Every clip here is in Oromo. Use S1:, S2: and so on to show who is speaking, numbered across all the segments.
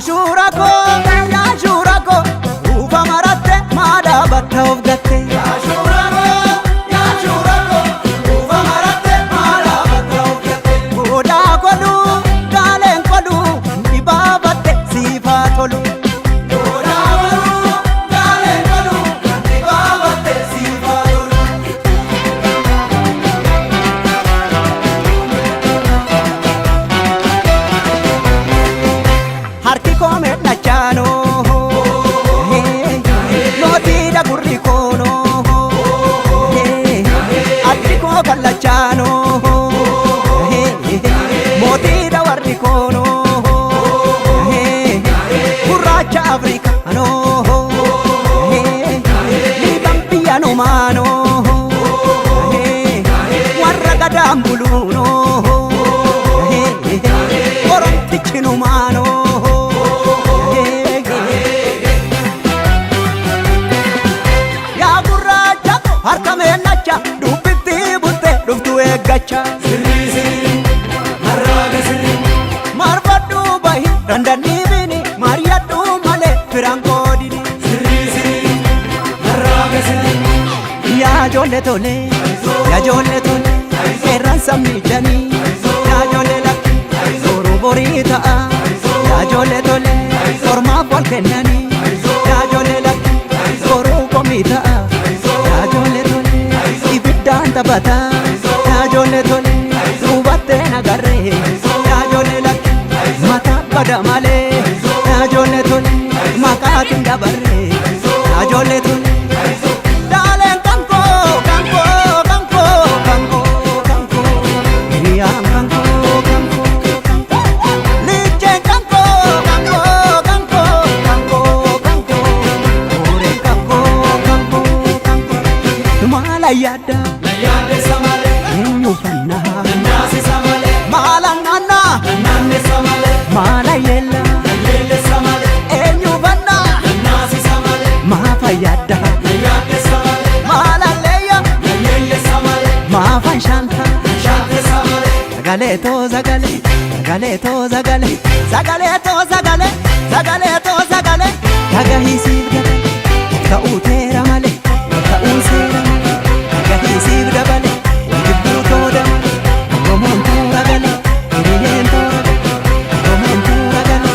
S1: Yaashuura koo yaashuura koo ruufa maratte maadhaa batta of gatte. Yaashuura koo yaashuura koo ruufa maratte maadhaa batta of gatte. Goodaa koluu gaaleen koluu dhibaafatte siifaa tolu. Goodaa koluu gaaleen koluu dhibaafatte siifaa tolu. Harki koo meedhachaanoo mootiidha gurri koonoo addi koo kallachaanoo mootiidha warri koonoo gurraacha Afrikaanoo liiban biyya numaanoo warra gadaan buluunoo oromtichi numaanoo. Yaa gurraacha harka meennacha dubbitti butte dhuftu eeggacha. Marfadhu bahi dandannii bini mari'adhu malee firaan qoodini. Yaa ijoollee tole yaa ijoollee tole qeerransa sabni janii yaa ijoollee lakki boruu borii ta'a yaa ijoollee tole ormaaf wal kennanii yaa ijoollee lakki boruu komii ta'a yaa ijoollee tole ibiddaan taphata yaa ijoollee tole hubattee nagarree yaa ijoollee lakki mataa bada malee yaa ijoollee tole maqaatiin dabarree yaa ijoollee tole. Daaleen kankoo kankoo kankoo kankoo kankoo hiriyaan kankoo kankoo kankoo licheen kankoo kankoo kankoo kankoo kankoo booreen kankoo kankoo kankoo maala yaadda eenyu fannaa maala naannaa maala yeella eenyu fannaa maafa yaadda maala leeyya maafan shaanta sagalee too sagalee sagalee too sagalee sagalee too sagalee sagalee too sagalee dhagahisiif dabale ta'uu teera malee ta'uu seera malee dhagahisiif dabale jibbuu tooda malee Oromoon toora galee hiriyyeen toora galee Oromoon toora galee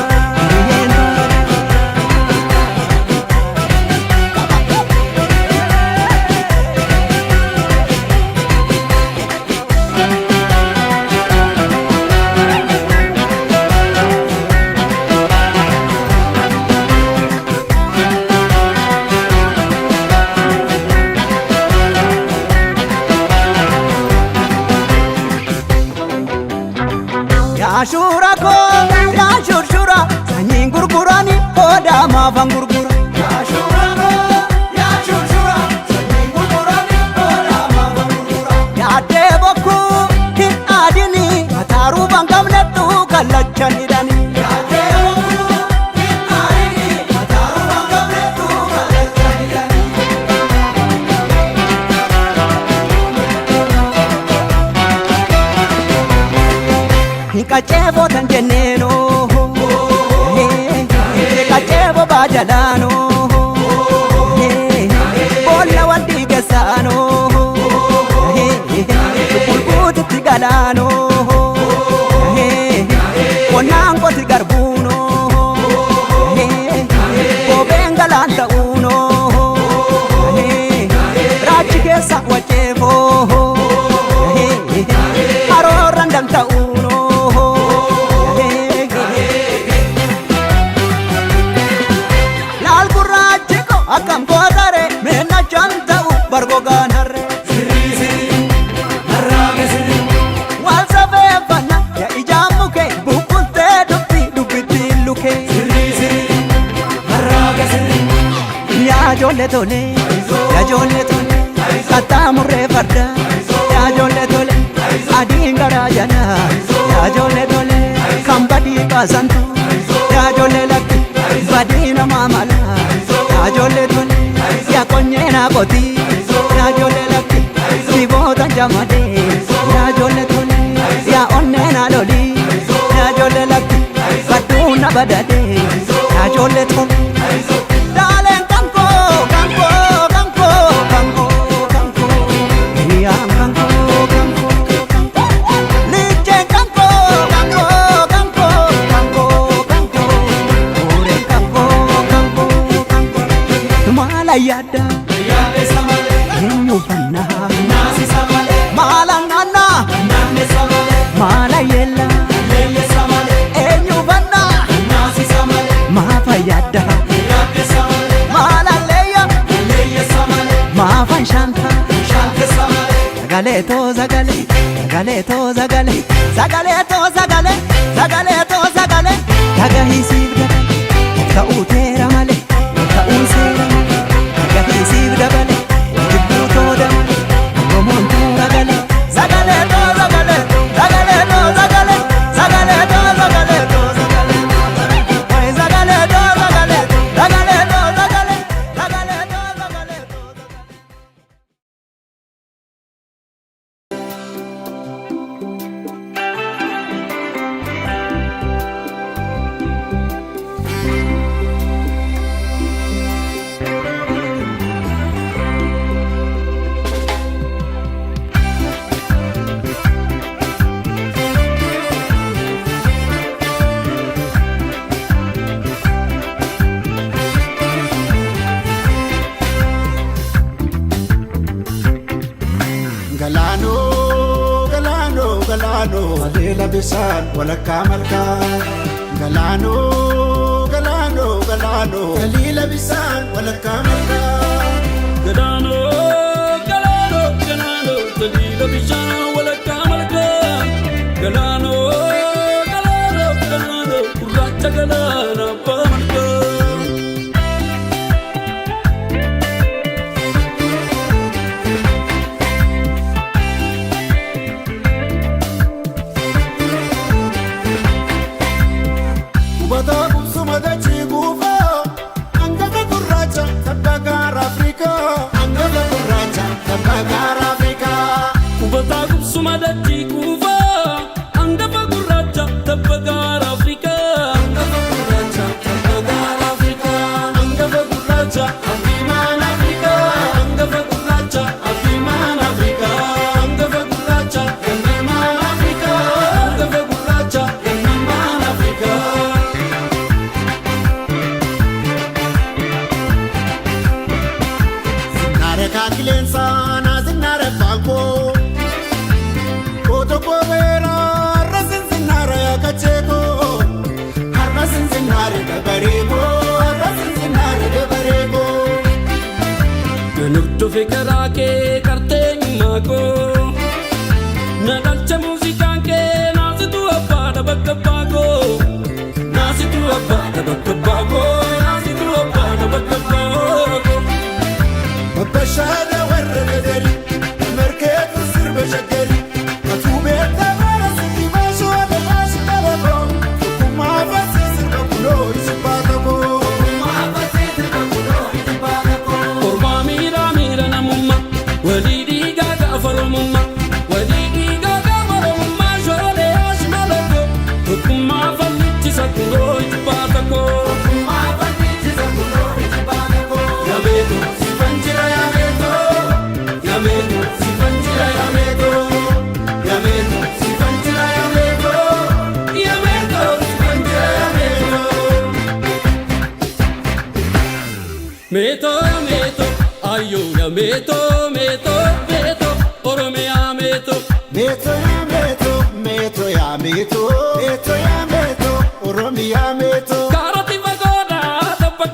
S1: hiriyyeen toora galee. Yaashuura koo yaashurshura sanyiin gurgurani hoodaa maafan gurgura. Yaashuura koo yaashurshura sanyiin gurgurani hoodaa maafan gurgura. Yaaddee bokkuu hin aadini mataa ruufan qabnettu kallacha hidhani. Yaaddee bokkuu hin aadini mataa ruufan qabnettu kallacha hidhani. Qaceeboo tan jenneenoo qaceeboo baajalaanoo boolla wal dhiigeessaanoo bulbuutitti galaanoo qonnaan qoti garbuunoo kopheen galaan ta'uunoo raachi keessa waceefoo haroorran danda'uunoo. Laal gurraachi ko akkam gootare meennachaan ta'u bargogaan harre. Wal safeeffanna yaa ijaan muke bubbultee dubbi dubbittiin luke. Yaa ijoollee tole yaa ijoollee tole qaxxaamurree farda yaa ijoollee tole adiin garaa jala yaa ijoollee tole kan badii baasantu yaa ijoollee lakki badii namaa mala yaa ijoollee tole yaa qonyee naa qoti yaa ijoollee lakki dhiboota jamadee yaa ijoollee tole yaa onnee naa loli yaa ijoollee lakki badduu na badadee. yaadda eenyu fannaa maala naannaa maala yeella eenyu fannaa maafa yaadda maala leeyya maafan shanta sagalee too sagalee sagalee too sagalee sagalee too sagalee sagalee too sagalee dhagahisiif dabale ta'uu teera malee ta'uun seera malee dhagahisiif dabale jibbuu too dabale Oromoon toora galee sagalee too sagalee sagalee too sagalee sagalee too sagalee too sagalee sagalee too sagalee sagalee too sagalee sagalee too sagalee too sagalee.
S2: Galaanoo, galaanoo, galaanoo, haleela bisaan walakkaa malkaa. Galaanoo, galaanoo, galaanoo, haleela bisaan walakkaa malkaa.
S3: Galaanoo, galaanoo, galaanoo, taliila bishaan walakkaa malkaa. Galaanoo, galaanoo, galaanoo, gurraacha galaana abbaa malkaa.
S2: Hubataa qubsuma dachii guufaa, hangafa gurraacha tabba gaara Afrikaa. Hangafa gurraacha tabba gaara Afrikaa.
S3: Hubataa qubsuma dachii kuufaa, hangafa gurraacha tabba gaara Afrikaa.
S2: Hangafa gurraacha tabba gaara Afrikaa. Hangafa gurraacha abdiimaan Afrikaa. Hangafa gurraacha abdiimaan Afrikaa. Hangafa gurraacha gannamaan Afrikaa. Hangafa gurraacha gannamaan Afrikaa. Zinnaara kaakileensaa naa zinnaara faankoo. Koto kobeera har'a sinzinnaara yaakacheekoo. Har'a sinzinnaara dabareekoo. Har'a sinzinnaara dabareekoo.
S3: Nan hordofe karaa kee qartee eenyummaa koo. Na dhalcha muuziqaan kee naasitu abbaadha bakka abbaa koo. Naasitu abbaadha bakka abbaa koo. Naasitu abbaadha bakka abbaa koo.
S2: Babbashaada warra gadari markeetu sirba shaggari atuu beektaa bara sitti baashoole baashi qalaboo tokkummaa faasii sirba kuloo ijibaa tokkoo.
S3: Ormaa miira miira namummaa walii dhiigaa gaafa oromummaa walii dhiigaa gaafa oromummaa shoolee ashmala koo tokkummaa fallichisa kunoo ijibbaata koo. Yameeto sifan jira yameeto yameeto sifan jira yameeto yameeto sifan jira yameeto yameeto sifan jira yameeto. Meeto meeto ayo ya meeto meeto meeto Oromiyaa meeto.
S2: Meeto yaa meeto meeto yaa meeto meeto yaa meeto Oromiyaa meeto.
S3: Kaaroti fagoodha tabba